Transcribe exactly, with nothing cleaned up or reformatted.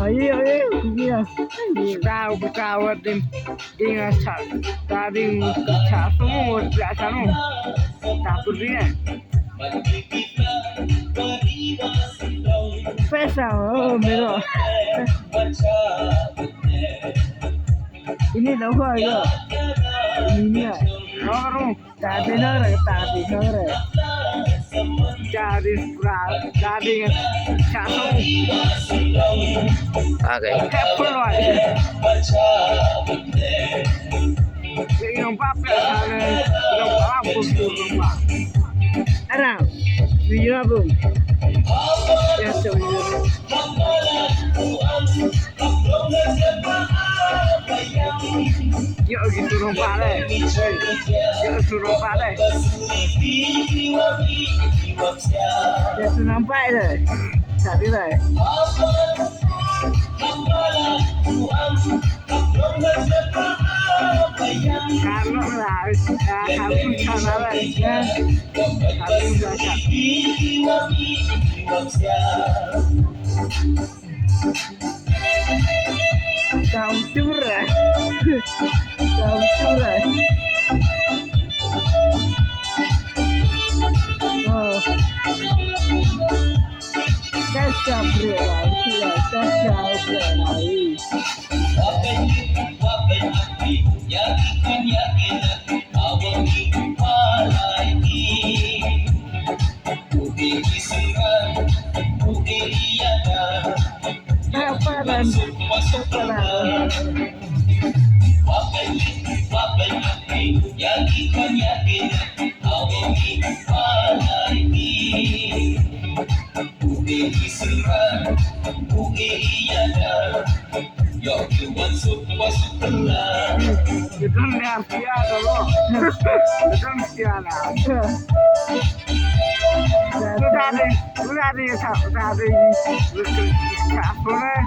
Aye, aye, kuya. Tau, tau, ding, ding, acha, ta ding, acha, semua, acha, no. Ta, tu, ding, eh. Pesa, oh, mero. Ini dah apa ya? Ini ya. Baru. Jadi nore, jadi nore. Jadi pra, jadi satu. Okay. Hepul wai. Ini nampak ya, ini nampak apa tu nampak. Arang, iya, Bung. Ya, semua. Yo, gitu nampak deh. Yo, gitu nampak deh. Yo, gitu nampak deh. Tadi deh. Kalau lah, ya, kamu sana lah, ya. Kamu lah. Campur, eh. Campur, eh. Oh. Campur, eh. Campur, eh. Paparan, paparan. Yo, you want so much to love. Itu ni artia dulu. Itu ni artia lah. Udah deh, udah deh, udah deh. Udah deh. Udah deh.